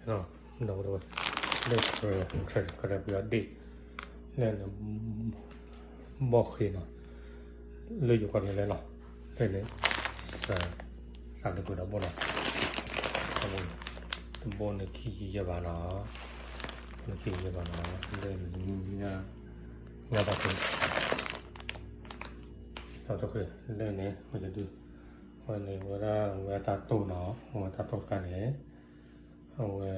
ဒီးဝဲ လၢ ခရဲ ခရဲပယီၤဒ့ၣ် လၢန့ၣ် ဘီၣ်ဃ့နီၤ လၢယိၤကီၢ်န့ၣ်လဲၣ်နီၤ လၢန့ၣ် စးလၢကွံာ်ဒီးဘိၣ်နီၤ တဘိန့ၣ်ခံယဲၢ်ဘးနီၤ တဘိန့ၣ်ခံယဲၢ်ဘးနီၤ လၢန့ၣ် ညၣ်ဘၣ်တၢ် လၢန့ၣ် ဝဲဒု ဝဲန့ၣ် ဝဲဒၣ်ဝဲတၢ်တိၢ်နီၤ ဝဲတၢ်တိၢ်တခါန့ၣ် အဝဲ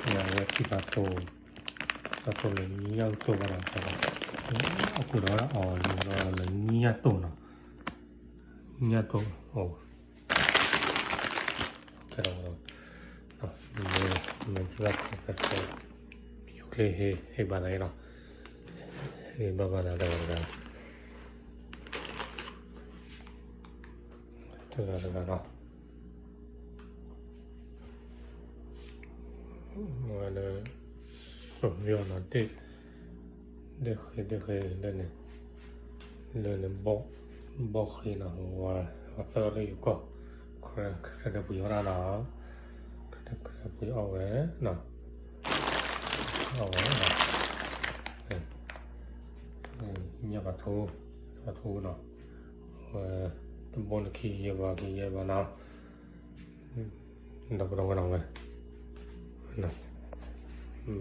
ညၣ်ဝဲထံၣ်တၢ်တိၢ် တၢ်တိၢ်လၢညၣ်တိၢ်ဘၣ်ဒီး အကိးဒီးအီၤလၢညၣ်တိၢ်နီၤ ညၣ်တိၢ် အိၣ် ခဲဒီး မ့ၢ် မ့ၢ်ထံၣ်ဘၣ် ယိၤကျိဟ့ၣ်ဘၣ်သးနီၤ ဟ့ၣ်ဘၣ်ဘၣ်သးတဂၤတဂၤ တဂၤတဂၤနီၤ ဝဲလၢ စိၤယီၤနီၤ ဒ့ၣ်ဃ့ ဒ့ၣ်ဃ့ လၢန့ၣ် လၢန့ၣ် ဘီၣ်ဃ့နီၤ ဝဲသၢလၢယိၤကီၢ် ခရဲ ခရဲဒီးပယီၤဒၣ်နီၤ ခရဲဒီးပယီၤအီၣ်ဝဲနီၤ အီၣ်ဝဲ ညၣ်ဘၣ်ထိ ဘၣ်ထိနီၤ ဝဲ တဘိန့ၣ်ခံယဲၢ်ဘး ခံယဲၢ်ဘးနီၤ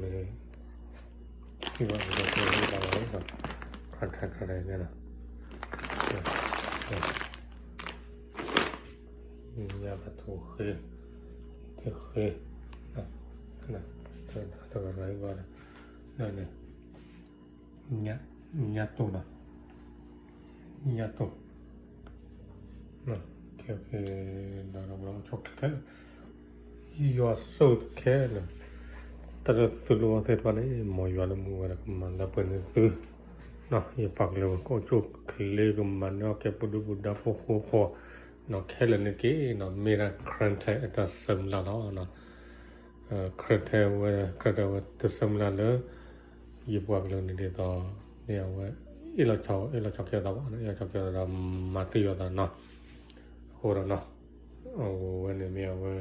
ဒီးပဒီဝဲနီၤဝဲ မ့ၢ် ထံၣ်ဘၣ်ဒီး ခရဲ ခရဲ ခရဲ ညၣ်ဘၣ်ထိဃ့ တဃ့ တဂၤတဂၤ လၢန့ၣ် ညၣ်တိၢ်နီၤ ညၣ်တိၢ် ခဲခဲ ဒီး ခဲ ယွၤဆိၣ်ခဲလၢာ် တၢ်လၢသုလိၣ်ဘၣ်သ့ၣ်တဖၣ်န့ၣ် မ်ယွၤလၢမူဝဲဒၣ်ကမၤလၢပှဲၤန့ၢ်သု ယပှၤကလုာ်ကအိၣ်ဆူၣ်အိၣ်ချ့ ကမၤနၢၤအီၣ်ကဲပဒုၣ်ပဒါဖိဃိဖိ ခဲလၢာ်န့ၣ်တက့ၢ်နီၤ မ့ၢ်ဒၣ် ခရဲထဲအတၢ်ဆၢမုၢ်လၢ်လီၤ ခရဲထဲဝဲ ခရဲထဲဝဲတၢ်ဆၢမုၢ်လၢ်လၢ ယပှၤကလုာ်န့ၣ်ဒ်သိး မ့ၢ်အဝဲ အ့ၣ်လီၤဆီ အ့ၣ်လီၤဆီကဲသးဘၣ် အ့ၣ်လီၤဆီကဲသးဒီး မၤသံယွၤသးနီၤ အဃိဒီးနီၤ အဝဲန့ၣ်မ့ၢ်အဝဲ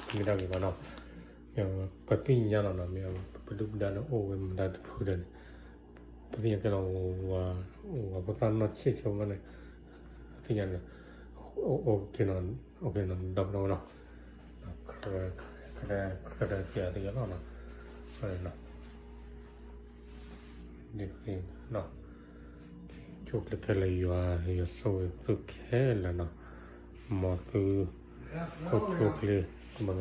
မ့ၢ်ဒၣ်ဂ့ၤဘၣ်နီၤ မ့ၢ်အဝဲ ပသ့ၣ်ညါလီၤနီၤ မ့ၢ်အဝဲ ပဒုၣ်ပဒါန့ၣ်အိၣ်ဝဲမတၤတဖုဒီးန့ၣ် ပသ့ၣ်ညါကဲလီၤ ဝဲဖိသၣ်နီၢ်ဆံၣ်ဆိမးန့ၣ် ပသ့ၣ်ညါန့ၣ် အိၣ်က့ၤနီၤ အိၣ်က့ၤနီၤ ဒီပုၢ်ဒီဝဲၢ်နီၤ ခရဲ ခရဲ ခရဲ သ့ၣ်ညါသ့ၣ်ညါလီၤနီၤ ဒ်ဃ့နီၤ ဆိၣ်ချ့ခဲလၢာ်ယွၤ ယွၤဆိၣ်ဂ့ၤသုခဲလၢာ်နီၤ မ်သု အိၣ်ဆူၣ်အိၣ်ချ့ မၤ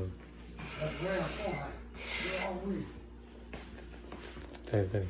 တၢ်